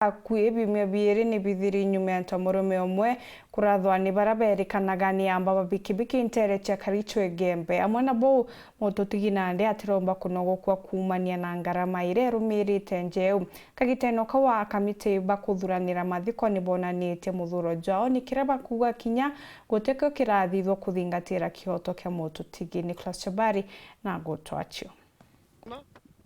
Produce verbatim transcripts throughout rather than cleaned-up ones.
Akui biumia biiri ni bithiri nyuma ya antu a murume umwe kurathwa ni baria berikanaga ni amba ba bikibiki ntere cia Karicho Igembe. Amwe na bau, Mututigi nandi atiromba kunogokua kuumania na ngarama iria irumirite njeu. Kagiteno kau, akamiti ba kuthuranira mathiko ni bonanitie muthuro jwao, ni kiria bakuuga kinya gutikio kirathithwa kuthingatira kioto kia Mututigi. Nicholas Chabari na gutwacio.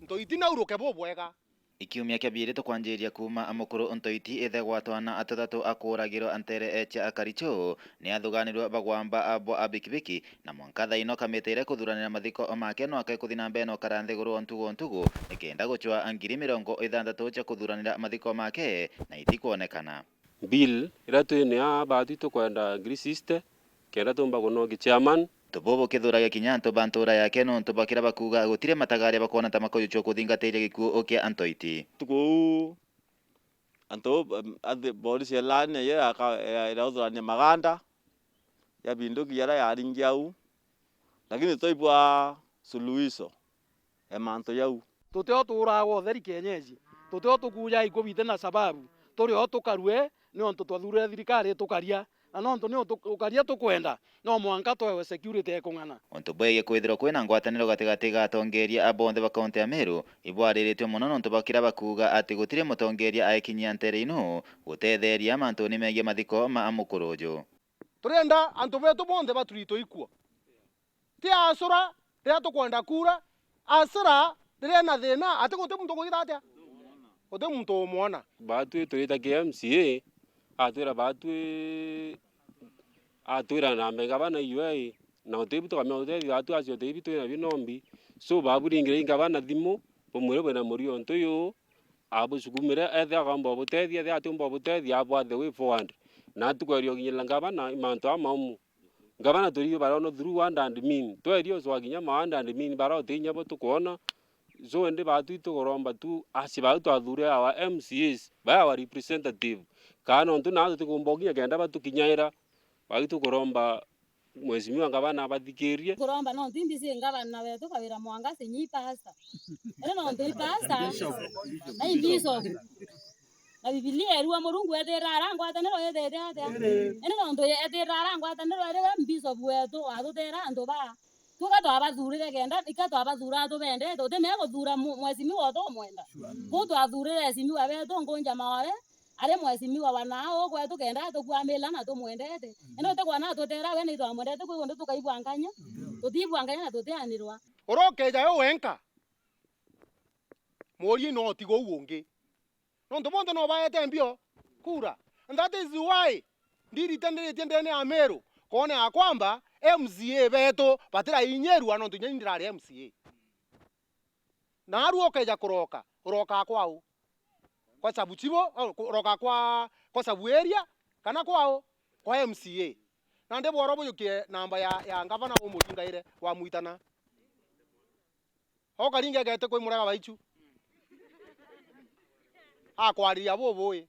Ntoiti na uruke bubwega. Ni kiumia kia biiri tukwanjiria kuuma mukuru Ntoiti ithe gwa twana tuthatu akuuragirwa ntere cia Karicho ni athuganirwe bagwamba bwa bikibiki, na mwanka thaa ino kamiti iria ikuthuranira mathiko make no ake kuthi na mbere na ukara nthiguru o ntugu o ntugu, nikenda gucwa ngiri mirongo ithanthatu cia kuthuranira mathiko make na itikwonekana. Bill iria twina aa baatwi tukwenda ngiri sixty, kenda tumba kunokia chairman. Antu buu bukithuragia kinya antu ba ntuura yake, nontu ba kiria bakuuga gutiri matagaria bakwona ta makujucua kuthingatiria gikuu kia Ntoiti. Tuku uu, antu, em, athi-, borisi ya laani nayo iraka-, ira-, irauthurania maganda, yabinduki jaria yaringi au, lakini twaibua suluhisho ya mantu jau. Tutio tuuraga utheri kienyeji, tutio tukuujaga ikuu biti na sababu, turi o tukarue, niuntu twathurire thirikari itukaria, na nontu ni utu-, ukaria tukwenda, no mwanka twewe security ekung'ana. Untu bwegie kwithirwa kwina ngwataniro gatigati ga atongeeria a bonthe ba kaunti ya Meru ibwariritue mono nontu ba kiria bakuuga ati gutiri mutongeeria aikinyia ntere ino gutetheeria mantuni megie mathiko ma mukuru uju. Turienda antu betu bonthe baturitwe ikuo. Ti acura riria tukwenda kuura, acura riria ena thina, ati guti muntu ukuthira atia? Guti muntu umwona. Baatwi turita ki M C A, atwira baatwi, atwira nambe ngavana U I, na utibu tukamenya utethio baatwi acio utibi twina bio nombi. So, baburingire ngavana thimu, bumwire bwina murio untu uyu, abusukumire, ethira akomba ubutethia, ethira atiumba ubutethia, abwathe way forward. Na tukweria ukinyirira ngavana mantu amaumu. Ngavana turiu barona through ward and mean. Tweria ucwa kinya ma ward and mean bara uti inya bo tukwona. So indi baatwi tukuromba tu, aci bau twathure our M C As, ba our representative. Kana nontu naa tutikumba ukinya kenda batukinyaira, bau tukuromba Mheshimiwa Ngavana abathikirie. Kuromba nontu imbisi ngavana wetu Kawira Mwangaza nyi pastor. Ere nontu i pastor, na i bishop. Na Bibilia erua Murungu ethira ara ngwataniro ithite atia? Indi nontu ethira ara ngwataniro iri we mbishop wetu, watutera antu ba. Tuka twabathurire kenda, ika twabathura tubendete, utimenya kuthura mu-, mheshimiwa utumwenda. Kuu twathurire mheshimiwa wetu Ngunja Maore, ari mheshimiwa wa naa uu gwetu kenda atukwamila na tumwendete. Indi utikwona atutera we ni twamwendete, kwi undu tukaibwanganya? Tutiibwanganya na tutianirwa. Uria ukeeja we wenka, muurie no utigwe uu ungi. Nontu bonthe no baete mbio kura. And that is why ndirite ndiritie ndene ya Meru, kwona ya kwamba M C A betu batirainyirua nontu inya ni ndirari M C A. Naarua ukeeja kuroka, urokaa kwau? Kwa sabu chibo, au, ku-, urokaa kwa, kwa sabu area, kana kwau? Kwa M C A. Nandi bworo bujukie namba ya, ya ngavana umuringaire, wamwitana. Okaringa egete kwi murega baichu. Akwariria bubui.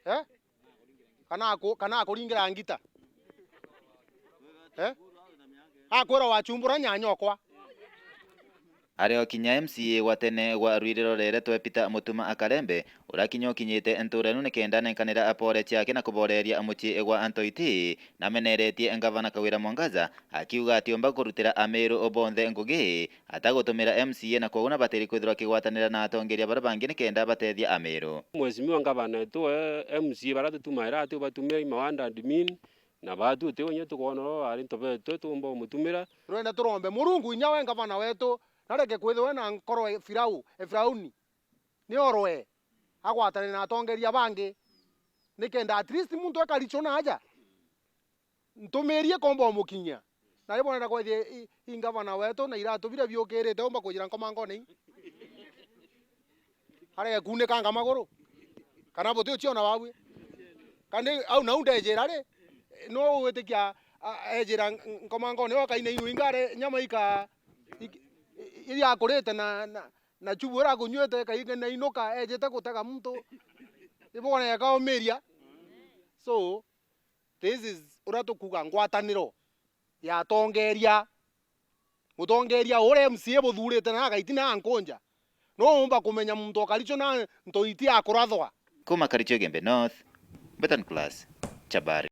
Eh? Kana aku-, kana akuringira ngita. Eh? Akwira wachumbura nyanya okwa. Ari o kinya M C A gwa tene gwa Rwiriro Rere twe Peter Mutuma Akarembe, uria kinya ukinyite ntuura ino nikenda anenkanira pole ciake na kuboreria mucii gwa Antoiti, nameneretie ngavana Kawira Mwangaza, akiuga atiumba kurutira Amiru bonthe ngugi atagutumira M C A, na kwoguo nabatiri kwithirwa akigwatanira na atongeria baria bangi nikenda batethia Amiru. Mheshimiwa ngavana wetu, eh, M C A baria tutumaira ati ubatumira i ma ward admin, na baatu uti unya tukwona ro ari ntobetu tumba umutumira. Turenda turombe Murungu inya we ngavana wetu, nareke kwithirwa na nkoro e Firau-, e Firauni. Ni orwe, agwatane na atongeria bangi, nikenda at least muntu ekari cho na aja. Ntumirie komba umukinyia. Na ribonera kwethia i, i ngavana wetu na iratu biria biukirite umba kujira nkomangone i. Arege kuunikanga maguru. Kana buti uchiona babui. Kandi au nau ndejira ri, no gwitikia, a, ejira nkomangone o kaina inu ingare nyama ika, ik-, i-, iria akurite na, na, na chubu iria akunyuite, kainga na inuka, ejite gutega muntu. Iboneka umiria. So, this is uria tukuuga ngwataniro ya atongeria. Mutongeria uria M C A buthurite na agaitina ankunja. No umba kumenya muntu okaricho na ntoiti ya kurathwa. Kuma Kericho Igembe North, Betan Class, Chabari.